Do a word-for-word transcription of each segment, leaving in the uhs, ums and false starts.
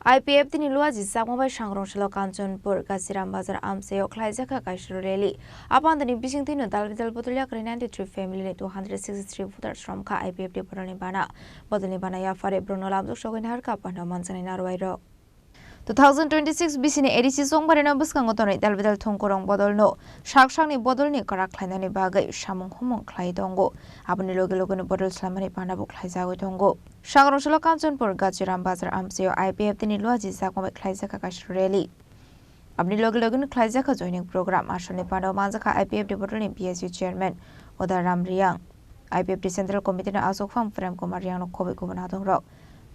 I P F T ni luaji chakma bai sangrong salo Kanchanpur Gachiram Bazar amchaio khlaijakha kaisa rally. Apandani bisingtwino dal bidal bodol yakarwi ninety three family ni two hundred sixty three voters romkha I P F T bodolni bana. Bodolni bana yaphare borokno lamjak sogwi naharkha panda manjaknai narwai rok. Two thousand twenty-six bisini A D C chongbarino bwskango tonwi dal bidal thongkorong bodolno sak sakni bodolni kwrak khlainani bagwi samung humung khlai tongo. Aboni loge logeno bodol swlaimani panabo khlaijagwi tongo. Sangrong salo Kanchanpur Gachiram Bazar amchaio I P F T ni luaji chakma bai khlaijakha kaisa rally. Aboni loge logeno khlaijakha joining program. Asolni pandao manjakha I P F T bodolni B S U chairman Oda Ram Riyang, I P F T Central Committee ni aswk phang Prem Kumar Riyang no khobwi kubun adongrok.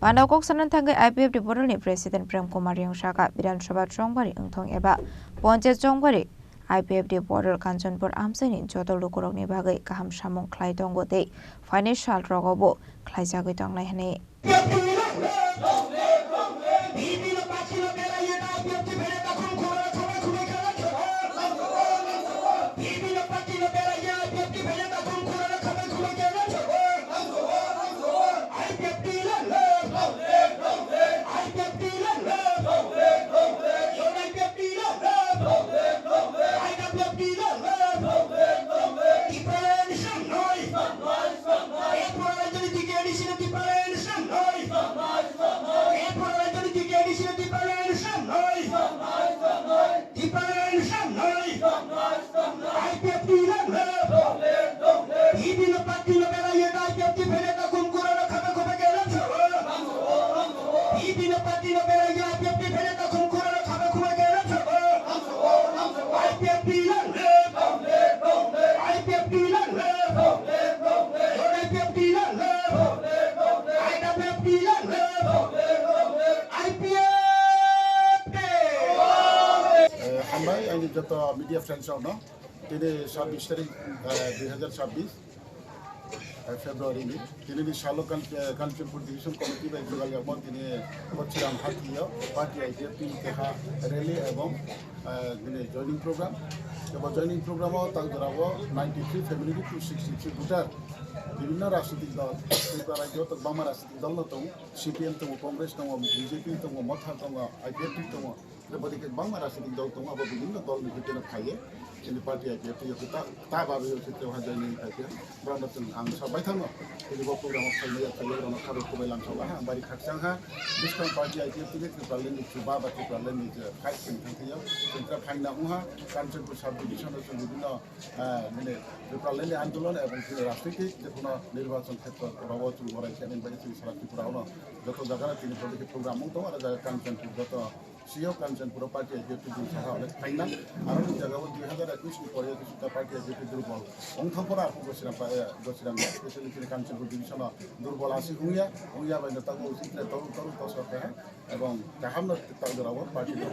Pandao kok sanani thangwi I P F T bodolni president Prem Kumar Riyang saka Bidhan Sabha chongbari wngthong eba Panchayat chongbari I P F T bodol Kanchanpur amchaini joto lukurokni bagwi kaham samung khlai tongo tei financial rogobo khlaijagwi tongnai hwnwi. I P F T long live! Long live, long live! Long live, long live! Bibino party no berai ye I P F T phele ta kum kura no khaba khuba ke lam sabo. Bibino party no berai ye I P F T phele ta kum kura no khaba khuba ke lam sabo. I P F T long live! Long live, long live! I P F T long live! Long live, long live! Don't I P F T long live! Long live, long live! I W F T long live! Long live, long live! I P F T! Eh, hambai, ani joto media friends rokno. Tini sabbish tarik, eh, dui hazar sabbish, eh, February ni. Tini ni salo Kan-, eh, Kanchanpur Division Committee bai jugal yagmo tini Kochiram Hati o party I P F T ni keha rally ebong, eh, bini joining program. Ebo joining program o tak jora o ninety three family ni two sixty three voter. Bibhinno rajnitik dol, Tripura rajyo o tok bangma rajnitik dol no tongo, C P M tongo, Congress tongo, B J P tongo, Motha tongo, I P F T tongo. Tei bodi khe bangma rajnitik dol tongo, abo bibhinno dol ni bhitor phaiye chini party I P F T ta, ta bagwi o chini ha joining phaiya. Borokno chwng ang sabai thango, tini bo program o phainai ya, phaiya, borokno khabo kubai lamsao ha, ang bari khakchang ha. Buskang party I P F T ni Tipraland ni chuba ba Tipraland ni je fight chwng thang thangya, chwng tra phaina wng ha, Kanchanpur sub division o chwng bibhinno, ah, mane Tipraland ni andolon ebong chini rajnitik je kono nirbachon khetra rao chwng lorai khe nini bagwi chini sara Tripura o joto jaga tini bodi khe program wng tongo, aro jaga Kanchanpur joto Siyok Kanchanpur o party I P F T dui saha onek phaina, aro ni jaga o dui hazar ekush ni pore kisuta party I P F T durbol. Ongthong pora apu Gosiram pa, eh, Gosiram, especially kini Kanchanpur division o durbol asi hungya, hungya bai no tago usi tre toru toru toso khe, ebong kaham no tak jora o party no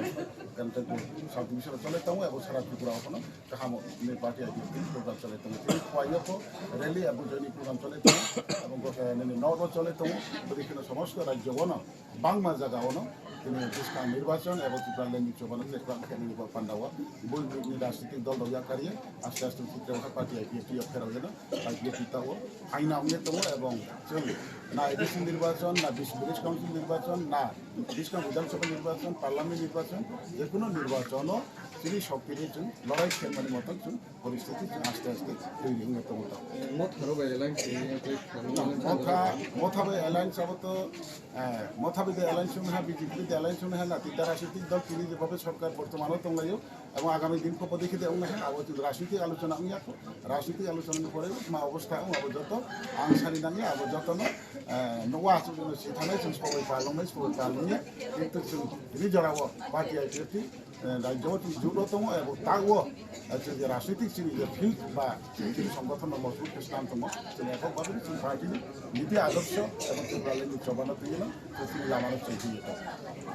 Kanchanpur sub division o chole tongo, ebong sara Tripura o kono kaham ni party I P F T program chole tongo. Tini khwai o ko rally ebong joining program chole tongo, ebong go, eh, nini north o chole tongo, bodi kino somosto rajyo o no. Bangma jaga ono tini bwskang nirbachon eba Tipraland ni chobano cheklak khe nini bo panda o bui bui ni rajnitik dol rok yakarwi aste aste Tiprasa party I P F T o pherok jeno I P F T ta o aina wngwi tongo ebong chwng na A D C nirbachon na District Village Council nirbachon na bwskang Bidhan Sabha nirbachon parliament nirbachon jekunu nirbachon o chini shokti ni chwng lorai khe mani moto chwng Poristhiti chwng aste aste twi ri wngwi tongo ta. Motha rok bai alliance twi wngwi tongwi Motha, mano. Motha bai alliance abo to, eh, Motha bai de alliance wngha, B J P bai de alliance wngha, nati dara siti dol tini je babe sorkar bortomano tonglaio, ebong agami din ko podikhe de wngha, abo to rajniti alochona wngya ko, rajniti alochona ni pore ma obostha wng abo joto ang sari nangya, abo joto no, eh, no wa chwng no si thanai chwng sobai palongnai, sobai palongya, kintu chwng tini jora o party I P F T, eh, rajyo o chwng julo tongo, ebo tago, eh, chwng je rajnitik chini je field ba chini songgothon no mojbut khe swnam tongo, chwng ekok babe chwng party ni niti adorsho ebong Tipraland ni chobano twi no chwng chini lama no chwng twi tongo.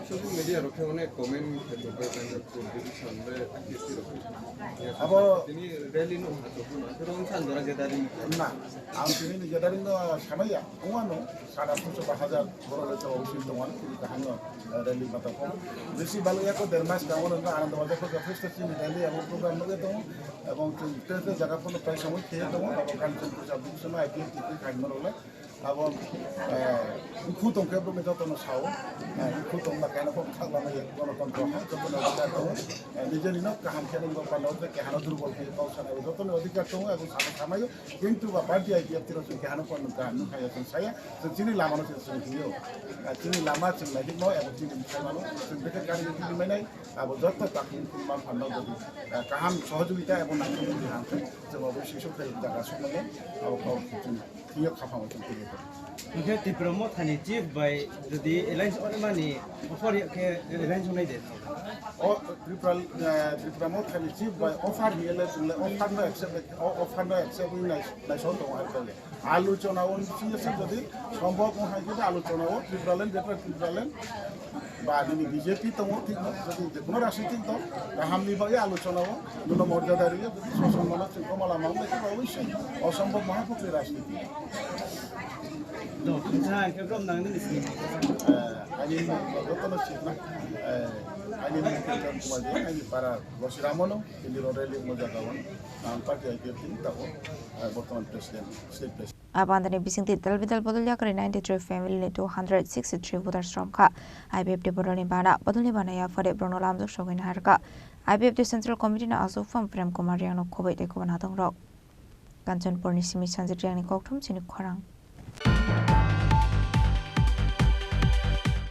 Social media rok khe onek comment khe tongo, Kanchanpur division le I P F T rok. Abo tini rally no ha chobuna, khe rong san jora gathering. Na, ang tini ni gathering no sanaya, ongmano. Sat atso ba hajar borok le chwng obviously tongo, tini kaham no, eh, rally mata kok. Besi balwi ya ko der mas ka, ono no Anand Bazar ko jothesto chini rally abo program nugwi tongo, ebong chwng te te jaga phano prai samwi kheye tongo, abo Kanchanpur sub division o I P F T khaima rok le. Abo, eh, dukhu tongkhe bwrwini jotono sao, eh, dukhu tongma keno kok thaklamaya, gonotontro hai jotono odhikar tongo, eh, nijeni no kaham khe nangma panda hwnkhe kehano durbol khe kok sanai jotono odhikar tongo, abo sabo samayo, kintu ba party I P F T rok chwng kehano panda kaham nukha ya chwng saya, chwng chini lamano chwng chwng hiyo, eh, chini lama chwng naikhe no, abo chini bwsaimano chwng bwkha kari chini mainai, abo joto takhuk ma panda jodi, eh, kaham sohojogita abo naikhe no kaham khe chwng abo sisok khe jaga sokmano, abo kok chwng. Thiyok khapang chwng twiwi. Hwnkhe Tipra Mothani chief bai jodi alliance onmani offer ya khe alliance ongnai de? O Tripura, eh, Tripura Mothani chief bai offer hiyale chwngle offer no accept, o offer no accept ni nai-, naisong tongo hai khe. Alochona o singsa jodi sombhob wng hai khe alochona o Tipraland, Greater Tipraland, ba nini B J P tongo, thik no, jodi je kono rajnitik dol, kaham ni bagwi alochona o, nono morjada rwyo, jodi soson mano chwng koma lama wngwi khe ba wi se, osombhob maha pokri rajniti. Do, kisa, kebrom nang nini sini. Eh, ani jotono sikna, eh, ani mung khe Kumar Diyang, ani para Gosiramono, tini rode lik mojagawan, ang party I P F T ni tako, eh, bortoman president, state president. A bandani bisingtwi dal bidal bodol yakarwi ninety three family ni two hundred sixty three voters romkha. I P F T bororni bana, bodolni bana yaphare borokno lamjak sogwi naharkha. I P F T Central Committee ni aswk phang Prem Kumar Riyangno khobwi tei khobwi natongrok. Kanchanpurni simi Sanjit Riyangni kokthum chini khorang.